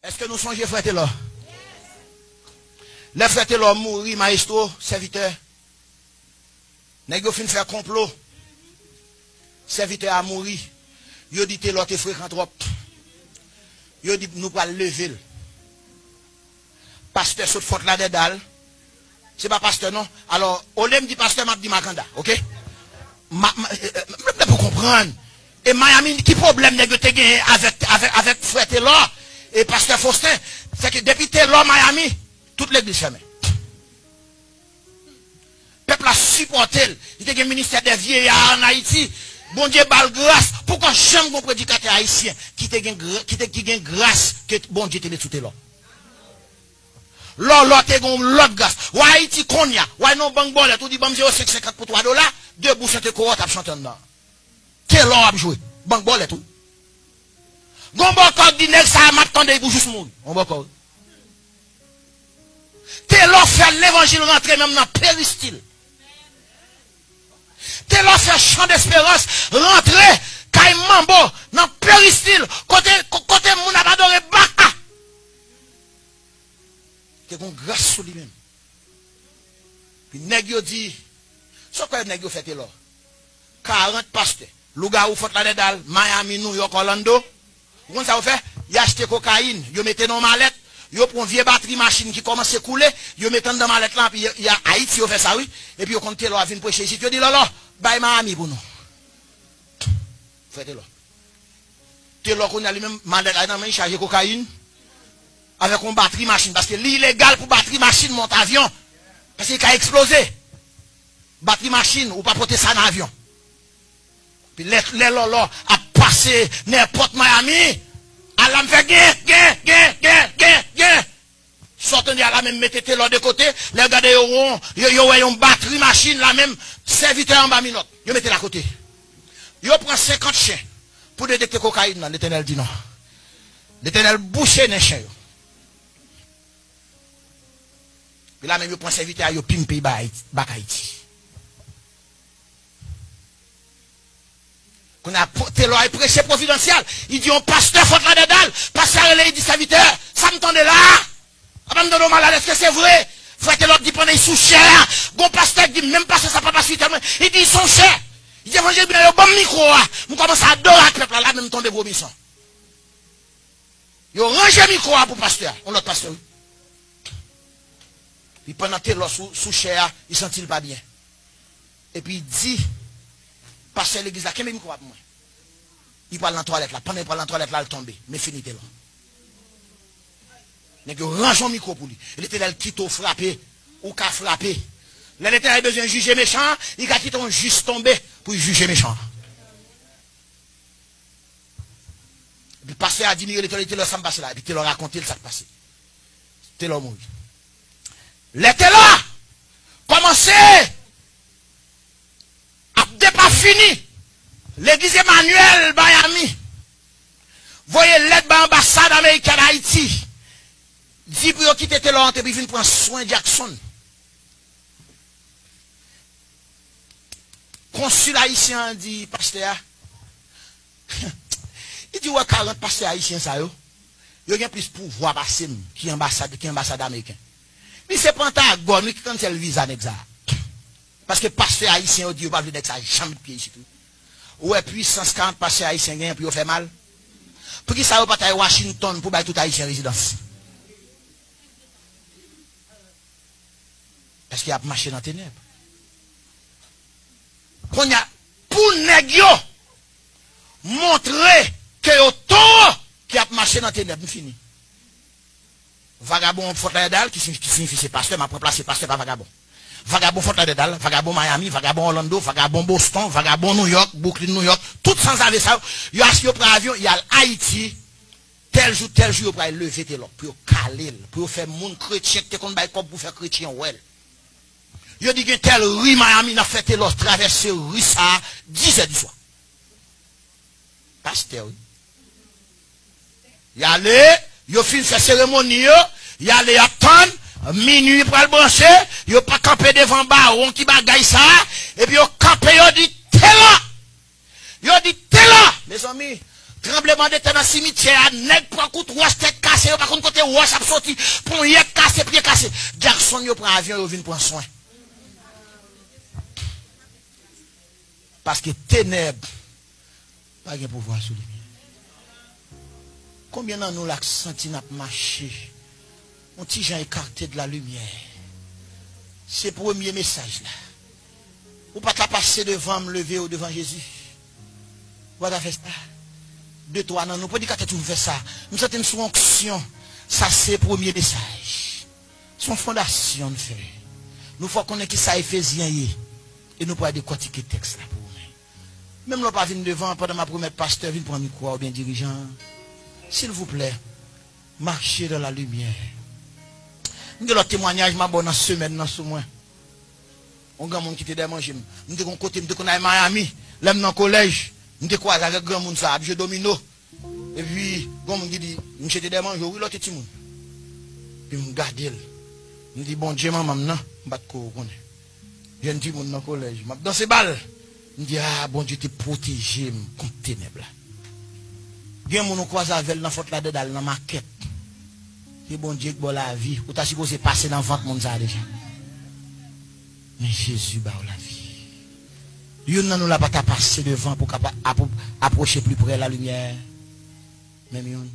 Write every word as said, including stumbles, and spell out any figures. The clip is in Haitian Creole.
Èske nou sonje frè Telò? Lè frè Telò mouri, mayestwo, sèvitè, nèg yo fin fè konplo. Sèvitè a mouri. Yo di Telò te frekan twòp. Yo di nou pral leve l. Pastè sot Fòt Ladèdal. Se pa pastè non. Alò, olye m di pastè, m ap di makanda, oke? Ma, ma, eh, eh, m vle pou konprann. E Miami, ki pwoblèm nèg yo te genyen avèk, avèk, avèk frè Telò e pastè Faustin? Se ke depi Telò Miami, tout legliz fèmen. Pèp la sipòte l. Li te gen ministè dè vyeya ann Ayiti. Bondye ba l gras. Poukò janm gon predikatè ayisyen ki te gen gra-, ki te, ki gen gras ke Bondye te met sou Telò? Lòlò te gen yon lòt gras. W a Ayiti kounye a. W a nan bank bòlèt, ou di ban m zewo senk senkant pou twa dola, debou sante kowòt ap chante anndan. Telò ap jwe. Bank bòlèt, wi. Gon bòkò k di nèg sa a m ap tande l pou jis mouri. Gon bòkò, wi. Telò fè levanjil rantre menm nan peristil. Telò fè chan desperans rantre kay manbo nan peristil kote, ko-, kote moun ap adore baka. Te gon gras sou li menm. Pi nèg yo di, sa w kwè nèg yo fè Telò? Karant pastè, lougawou Fòt Ladèdal, Miami, New York, Orlando. Ou konn sa yo fè? Y achte kokayin, yo mete nan malèt, yo pran vye batri machin ki kòmanse koule, yo mete anndan malèt la, epi y a, y a Ayiti yo fè sa, wi. Epi yo konn Telò a vin preche isit, yo di, Lòlò, bay Miami pou nou. Frè Telò. Telò kounye a li menm, malèt la nan men l chaje kokayin avèk yon batri machin, paske li ilegal pou batri machin monte avyon, paske li ka eksploze. Batri machin, ou pa pote sa nan avyon. Pi lè, lè Lòlò ap pase nenpòt Miami, alam fè gen, gen, gen, gen, gen, gen. Sa w tande a la menm mete Telò de kote, lè yo gade yo won, yo, yo wè yon batri machin la menm, sèvitè anba minòt, yo mete l akote. Yo pran senkant chen pou detekte kokayin nan, Letènèl di non. Letènèl bouche nen chen yo. Pi la menm yo pran sèvitè a, yo pimpe l bay Ayiti, bak Ayiti. Kounye a, po-, Telò al preche Pwovidansyèl. Li di yon pastè Fòt Ladèdal. Pastè a rele, li di, sèvitè, sa m tande la a, apa m tande w malad, èske se vre? Frè Telò di pandan li sou chè a, gon pastè ki di, menm pastè sa pa pastè tèlman, li di, se yon chè. Li di, evanjèl byen, yo ban m mikwo a. M kòmanse adore ak pèp la, la menm tonbe vomi san. Yo ranje mikwo a pou pastè a, yon lòt pastè, wi. Li pandan Telò sou, sou chè a, li santi l pa byen. Epi li di, pastè legliz la, kenbe mikwo a pou mwen. Li pral nan twalèt la. Pandan li pral nan twalèt la, l tonbe. Men fini Telò. Nèg yo ranje yon mikwo pou li. E Letènèl kite w frape, ou ka frape. Lè Letènèl bezwen jije mechan an, li ka kite yon jis tonbe pou l jije mechan an. Epi pastè a di, m rele Telò, Telò, sa m pase la? Epi Telò rakonte l sa k pase. Telò mouri. Lè Telò kòmanse ap depafini, legliz Emmanuel Miami voye lèt bay anbasad ameriken an Ayiti, di pou yo kite Telò antre pou l vin pran swen Jackson. Konsil ayisyen an di pastè a, li di, ou wè karant pastè ayisyen sa yo, yo gen plis pouvwa pase m ki anbasad, ki anbasad ameriken. Li se Pantagòn, wi, ki kannsèl viza nèg sa a. Paske pastè ayisyen yo di yo pa vle nèg sa a janm met pye isit, wi. Ou wè pwisans karant pastè ayisyen genyen pou yo fè mal? Poukisa yo pa t al Washington pou bay tout ayisyen rezidans? Paske y ap mache nan tenèb. Kounye a, pou nèg yo montre ke yo towo, ke y ap mache nan tenèb, m fini. Vagabon Fòt Ladèdal, ki siyifi, ki siyifi se pastè, m ap ranplase pastè pa vagabon. Vagabon Fòt Ladèdal, vagabon Miami, vagabon Orlando, vagabon Boston, vagabon New York, Brooklyn, New York, tout sanzave sa yo, yo achte, yo pran avyon, y al Ayiti, tèl jou, tèl jou, yo pral leve Telò, pou yo kale l, pou yo fè moun kretyen ki te konn bay kòb pou fè kretyen wè l. Yo di gen tèl ri Miami, n ap fè Telò travèse ri sa a dizè di swa. Pastè, wi. Y ale, yo fin fè seremoni yo, y ale, y ap tann, minui pral branche, yo pa kanpe devan bawon ki bagay sa a, epi yo kanpe, yo di, Telò! Yo di, Telò! Mezanmi, tranblemanntè nan simityè a, nèg pran kout wòch tèt kase, Yo pa konn kote wòch ap soti. Ponyèt kase, pye kase. Jackson yo pran avyon, yo vin pran swen. Paske tenèb pa gen pouvwa sou limyè. Konbyen nan nou la k santi n ap mache yon ti jan ekate de la limyè? Se premye mesaj la. Ou pa ta pase devan m, leve w devan Jezi. Ou pa ta fè sa. De twa nan nou, predikatè, tou fè sa. M santi m sou onksyon. Sa se premye mesaj. Se yon fondasyon n fè. Nou fè w konnen ki sa Efezyen ye. E nou pral dekòtike tèks la pou ou menm. Menm lè w pa vin devan, pandan m ap remèt pastè, vin pran mikwo a oubyen dirijan an. Silvouplè, mache dans la lumière. M gen lòt temwanyaj m ap ba w nan semèn nan sou mwen. Yon granmoun ki te dèmanje m. M te gon kote, m te konn al Miami. Lè m nan kolèj, m te kwaze avèk granmoun sa ap jwe domino. Epi, gon moun ki di, "Misye te dèmanje w, wi, lè w te timoun." Epi m gade l. M di, "Bondye manman m nan, m pa t ko konnen." Jèn timoun nan kolèj, m ap danse bal. M di, "Ah, Bondye te pwoteje m kont tenèb la." Gen moun ou kwaze avè l nan Fort Lauderdale, nan makèt. Se Bondye k ba w lavi. Ou ta sipoze pase nan vant moun sa a deja. Men Jezi ba w lavi. Youn nan nou la pa ta pase devan pou kapab apwo-, apwoche pli pre la limyè. Menm youn.